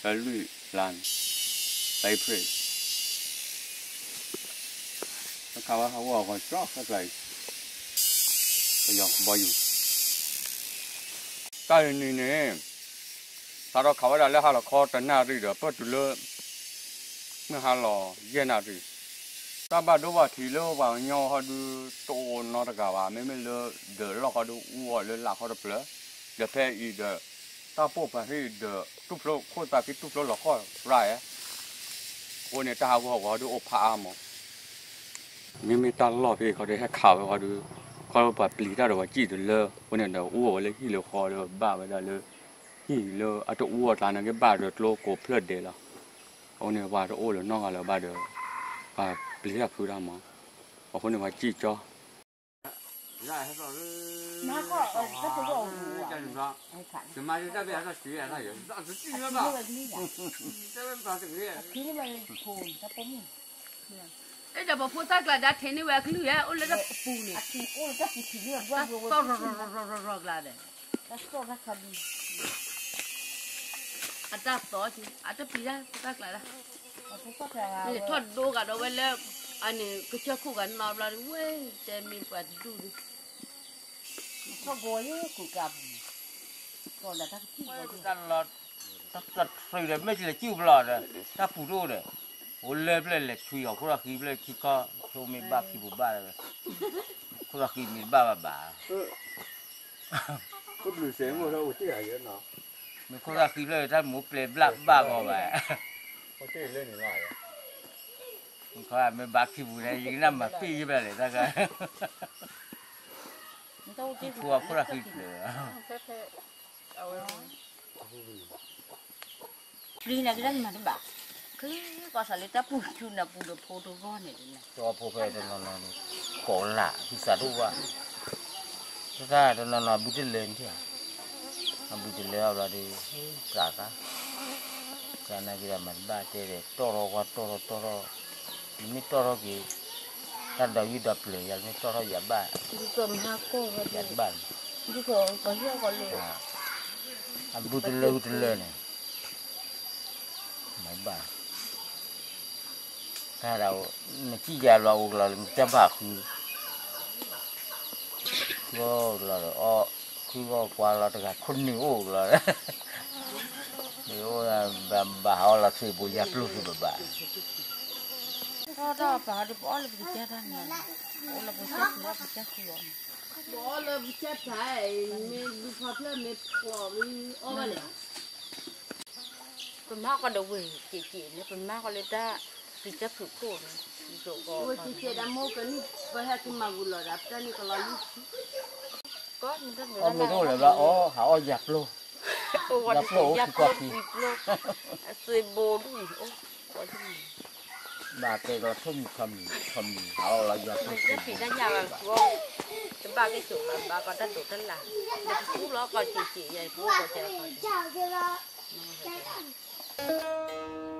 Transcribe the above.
လွံၢ်လါန့ၣ်, လါအ့ဖြ့ၣ်, တၢ်ခးဝဲဟးဂီၤအဂီၢ်ကၠီၣ်ခဲကျါအံၤ, ပယီၤကဘီယူၤ, တၢ်အံၤန့ၣ်န့ၣ်, စးထီၣ်ခးဝဲဒၣ်လၢဟါလီၤခီတနၣ်ရံၣ်ဒီး ပၢၢ်တုၤလၢ မုၢ်ဟါလီၤယဲၢ်နၣ်ရံၣ်, တၢ်ဘၣ်ဒိဘၣ်ထံးလၢပှၤကညီဟီဒုး တအိၣ်နီတဂၤဘၣ်, မ့မ့ၢ်လၢဒၢးလီၢ်ဃီဒုးအူအီၤလၢလာ်ခီတဖျၢၣ်, ဒီးဖဲအံၤဒီး တၢ်ပိၢ်ဖးဟံၣ်ဒီး တူၢ်ဖျိခိၣ်သးက့တူၢ်ဖျိလီၤခီၣ်ရၣ်ဧါ, အဃိန့ၣ် တၢ်ဟးဂီၤဟးဂီၤဒုးအိၣ်ဖးအါမး, မ့မ့ၢ်တၢ်လီၢ်ဖဲအံၤခီဒုးဟဲခးဝဲဃီဒုး, ခီလၢပှၤပျံၤတၢ်ဒီးပှၤစံၣ်တလၢ, အဃိန့ၣ်ဒီးအိၣ်ဝဲလၢဟံၣ်လၢဃီဒီးဘၣ်ဝဲဒၣ်လၢ ဟံၣ်လၢအတအိၣ်အကျါန့ၣ်က့ၤဘၣ်ဒီးကျိကိးဖျၢၣ်ဒဲးလီၤ, အဃိန့ၣ်ပှၤတအိၣ်လၢၤနီတဂၤလၢၤဘၣ်ဒီး ပှၤပျံၤတၢ်ဖုးတၢ်မး, အဃိန့ၣ်ပှၤစံၣ်ကၠီ အဲၣ်ဒိးပှၤဖိသၣ်ကျါဒၣ်ထဲန့ၢ်ဝဲအကလုၢ်ဧါ, အိၣ်လၢတၢ်ပူၤန့ၣ်, တၢ်သီၣ်ရီၣ်ရီၣ်ရီၣ်ရီၣ်ကျါဒီး, တၢ်သီၣ်ခါခါဒံး, အတၢ်သီၣ်က့ၤ အတပျံၤတၢ်ဖိသၣ်ကျါဒၣ်, န့ၣ်ထီၣ်ဒိဂၤဒီးဝဲလၢ, အန့ၣ် ကစၢၢ်ခိၣ်ဂၤနီဘျီဒုး ဝဲတဲမ့ၢ်ပှၤတဒူၣ်ဒုး ထီၣ်ဂီၤယဲၢ်ကူးကါပူၤန့ၣ်, ကီးလၢတၢ်ကထံၣ်ဂီၤ, တၢ်တြံၤဒီး မ့ၢ်လဲၤစုၣ်ပလီၢ်ဒီး တၢ်ပူၤတအိၣ်ဒီး, အိၣ်လၢပျဲၢ်လဲၤဆွံအီၤ ခိၣ်ထီၣ်ဃံဖျၢၣ်ခံခီ, ဆိမ့ၢ်ဘၣ်ခံပူၤဘၣ်, ခိၣ်ထီၣ်ဃံမ့ၢ်တဘၣ်ဘၣ်ဘၣ်, မ့ၢ်ခိၣ်ထီၣ်ဃံဖျၢၣ်တၢ်မူပျဲၢ်ဘျၣ်ဘၣ်ဂီၢ်ဘၣ်, မ့ၢ်ဘၣ်ခံပူၤန့ၣ် ယကနၣ်မၤပ့ၢ်ယဘၣ်လဲၣ်တၢ်ခါ, ထံဖိအခိၣ်ထီၣ်ဃံဖျၢၣ် ပျံၤနၤက့ၤတၢ်မၤတဘၣ်, ချ့ကီၢ်စးလၢတၢ်ပူၤဆူနၤပူၤဒီးဖိတဂီၢ်န့ၣ်, တီဖိဖဲတနီၤနီၤန့ၣ်, ကိးလၢ် ဟံသးတအိၣ်ဘၣ်, တၢ်တနီၤနီၤအဘုတလဲၤန့ၣ်, အဘုတလဲၤအဘျီဒီး, ကးကါ, ကးနၤက့ၤတၢ်မၤတဘၣ်တဲဒီး တီၢ်ထီၣ်ကွၢ်တီၢ်ထီၣ်တီၢ်ထီၣ်, နမ့ၢ်တီၢ်ထီၣ်က့ၤ, တၢ်ဒီးယုၢ်ဒီးပျၢၤယၤ နမ့ၢ်တီၢ်ထီၣ်ယၤဘၣ်, ယၤတဘၣ်န့ၣ်, အဘုတလဲၤဟူတလဲၤန့ၣ် မၤဘၣ်, တၢ်ဒၣ်, နစံၣ်ယၤလီၤအိၣ်ကလီၤလၢနတၢ်ဘၣ်ဃု, ဃုအီၣ်ကလီၤဒီးအီၣ်, ဃုအီၣ်ကွၢ်လီၤတဂၤခိၣ်နူာ်အိၣ်ကလီၤ, မ့ၢ်အိၣ်, ဘၣ်ဟးအီၣ်လီၤဆံးဘိယၤပျိၢ်ဆံးဘၣ်ဘၣ်, ထီၣ်တၢ်ပာ်ဟီဒုးပအီၣ်လၢပကစၢ်တၢ်န့ၣ်, အိၣ်လၢပကစၢ်ဖုးအီၣ်ပကစၢ်ဃုအီၣ်န့ၣ်, ပအီၣ်လၢပကစၢ်ဖုး, မ့ၢ်ဒုးဖီဖျၢၣ်မ့ၢ်ဖျိးလံအီၣ်ဘၣ်န့ၣ် ပမၤဃီဒီးဝ့ၢ်က့ၤက့ၤန့ၣ် ပမၤဃီလၢတၢ်ပျံၤတၢ်ဖုးခိၣ်န့ၣ်, ဝ့ၢ်က့ၤက့ၤဒီးမိၢ်ကနံၣ် ပဟဲက့ၤမၤဝံၤလီၤဒီး ပတၢ်န့ၣ်ကလီၤလံ, ကီၢ်မ့ၢ်တၢ်မ့ၢ်တၢ်လၢအီၣ်ဟးအီၣ်ယၤပျိၢ်, အိၣ်ဝဲတယၤပျိၢ်ပျံၤပျိၢ်, အသွံၣ်ဘိဒူၣ်န့ၣ်အိၣ်, ဘၣ်တဲကလီၤထိၣ်မံၤခီမံၤ ဟးအီၣ်လီၤယၤပျိၢ်ပျံၤပျိၢ်, တဘၣ်က့ၤစိာ်ဘၣ်ဘၣ်ကီတၢ်ဒိးတၢ်လၢ်, ဒီးပကူလီၤကီၢ်က့ၤက့ၤယၤပူၤကီၢ်ကဲကီၢ်ကဲ မ့ၢ်